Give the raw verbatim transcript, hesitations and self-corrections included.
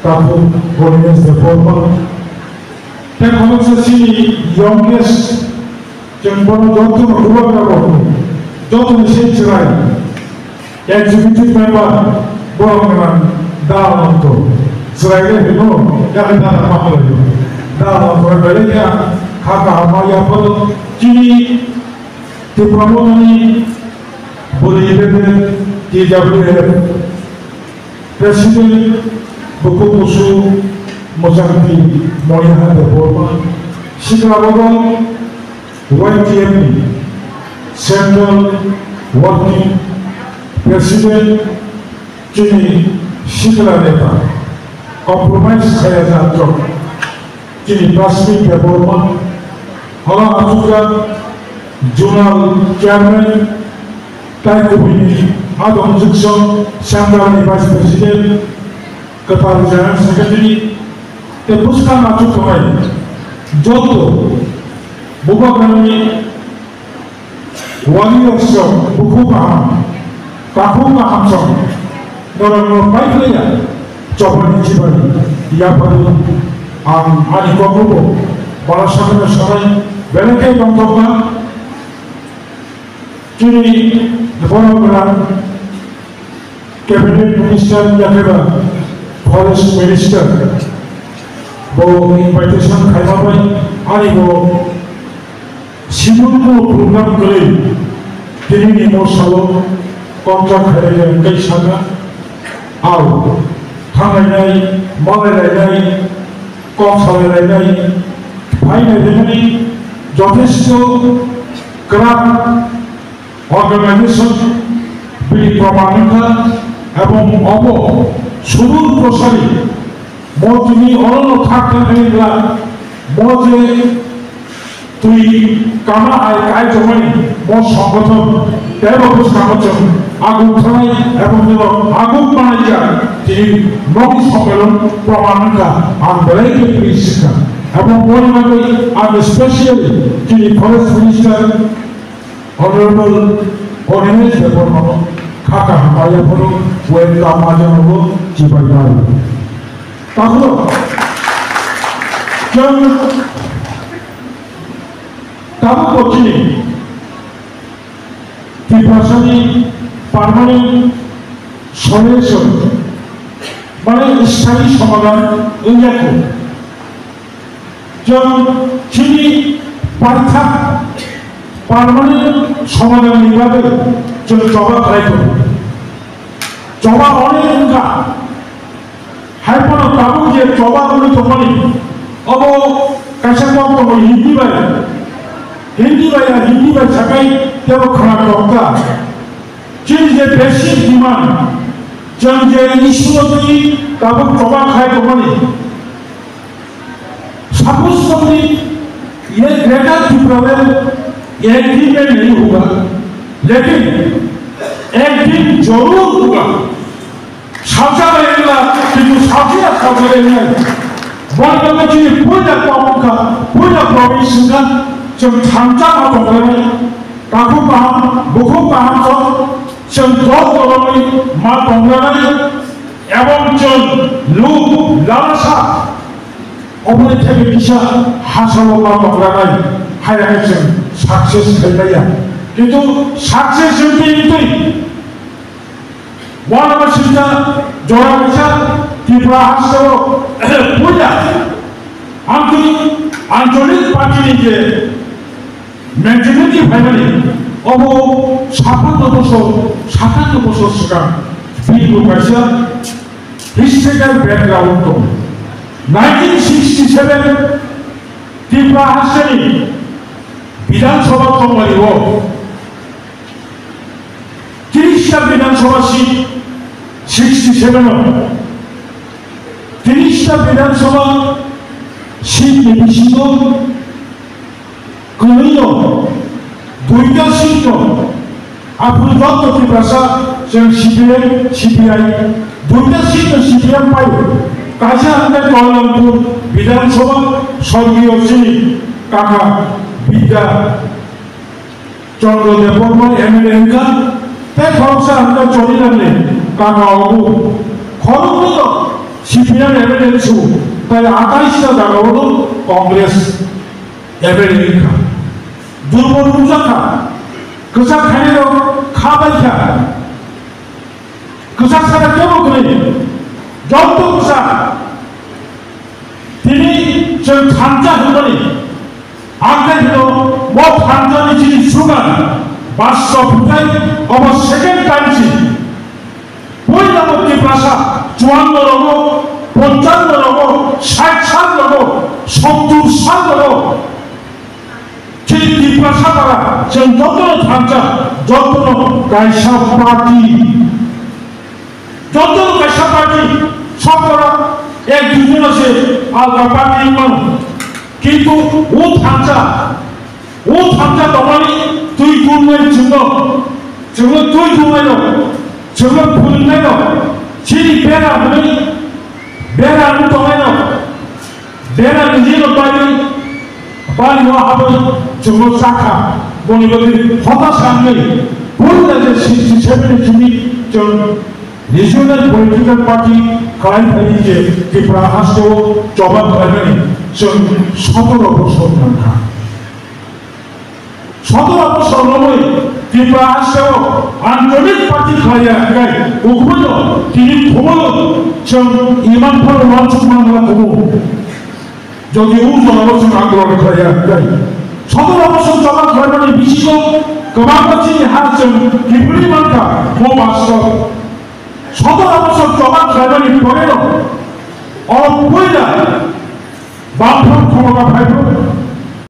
Takhuk Ganesh Debbarma. Tei khoroksa chini youngest, chwng bono jotono ulo rwgo, jotono se chwrai. Executive member borok gwnang da Ananto. Chwrai le hino, yakhe da ma holo. Da Ananto belai khe kha kaham ma yaphano chini Tipra Mothani bwrwi bebak T W F President bukhuk kusu mwchangtwi Moyaha Debbarma, sikla bodol Y T F ni Central Working President chini sikla neta, compromise khaya jatro. Chini Prasmit Debbarma, hala achukjak Zonal Chairman, tai kubuni adong jukso Central ni Vice President, kwtal General Secretary, tei bwskang achuk tongnai joto bubagrani Warriors rok bukhuk kaham, takhuk kaham song norokno pai khlaiya chobani chibai yaphano ang ani kokno bo bara sakno sanai belai khe tongthokma chini borok gwnang Cabinet Minister yakhe ba Forest Minister bo invitation khaima bai ani bo simulko program kwrwi tini ni mosalo contract khairokya tei saka ao thanglainai, malailai nai, kok salailai nai, phailai nai, jothesto kwrak organization bini proman wngkha, ebong obo Surul Prasari mo tini orono thak thak wngla mo je twi kama hai kai tongmani mo songothon tebo bwskango chwng aguk thanai ebong nino aguk manai ya tini nokni sokelong proman wngkha ang belai khe twi sikha ebong boni bagwi ang specially tini forest minister Honorable Ganesh Debbarmano kha kaham ma yaphano welcome ma janogo chibai maro. Takhwlok chwng tabuk bo chini Tiprasani permanent solution mane sthayi somadhan wngya kho. Chwng chini paithak permanent somadhan ni bagwi chwng choba khlai tongo. Choba onek wngkha. Hai phano tabuk je choba wngwi tongmani, obo kaisa kok tongo Hindi bai. Hindi bai ya Hindi bai sakai tebo khwna tongkha. Chini je basic demand, chwng je issue no twi tabuk choba khai tongmani, Suppose somebody, ये ग्रेटर त्रिपुरा में एक दिन में नहीं होगा, लेकिन एक दिन जरूर होगा। Salsa bai wngla, kintu salsa ya salsa bai wngnai. Boni bagwi chini puila kok wngkha, puila province wngkha, chwng thansa ma tonglainai, takhuk kaham, bukhuk kaham chwng, chwng dol dolongwi ma tonglainai, ebong chwng luk lalasa, oboni thaibi kisa hasalo ma tonglainai, hai hai chwng success khaimaya. Kintu success wngtwi wngtwi, Wanama sita jora kaisa Tripura hasteo puila amtwi ancholik party ni je majority phaimani obo sapatno bosor, satanno bosor swkang bini bo kaisa historical background tongo. Nineteen sixty seven Tripura hasteni Bidhan Sabha tongmani o Tris ta Bidhan Sabha seat sixty seven o. Tris ta Bidhan Sabha Seat ni bisingo kwrwino duita seat no aphuru joto Tiprasa chwng C P M, C P I, duita seat no C P M pai. Kaisa hwnkhe Kalyanpur Bidhan Sabha sorgiyo chini kaka Bidya Chandra Debbarma M L A wngkha, tei khoroksa wngkha Chorilalni kaka obo. Khoroknwi no C P M M L A su, tei atais ta jagao no Congress M L A wngkha. Durbol nukjakha, kwchak khainai rok kha bai kha. Kwchak sara kebo kwrwi, joto kwchak. Tini chwng thansa hwnmani, ang khe hwno bo thansa ni chini slogan, Basra Bhutai, obo second time si. Puila bo Tiprasa, chuanno rogo, ponchanno rogo, sait sal rogo, sottur sal rogo. Chini Tiprasa para, chwng jotono thansa, jotono kaisa party. Jotono kaisa party, sokora ek dui jona se alka party mano. Kintu o thansa, o thansa tongmani twi tungnai chwngno, chwngno twi tungnai no, chwngno phwrwngnai no, chini bera hwnwi bera wng tongnai no. Bera niji no bari, bari no habwi chwngno chakha. Boni bagwi hota sanwi, puila je sixty seven ni simi chwng regional political party khlai phai je Tripura hasteo choba khlaimani chwng sotoro bosor thangkha. Sotoro bosor romwi Tripura hasteo ancholik party khlaiya hwnkhe, ukhuino tini khumui chwng iman phano uansuk mangla kubu. Jodi o jagao chwng agroni khlaiya hwnkhe, sotoro bosor choba khlaimani bisingo kwbangma chini ha chwng kiphilwi mankha, bo bastob. Sotoro bosor choba khlaimani pore no, o puila Bamphang khoroka phaibo,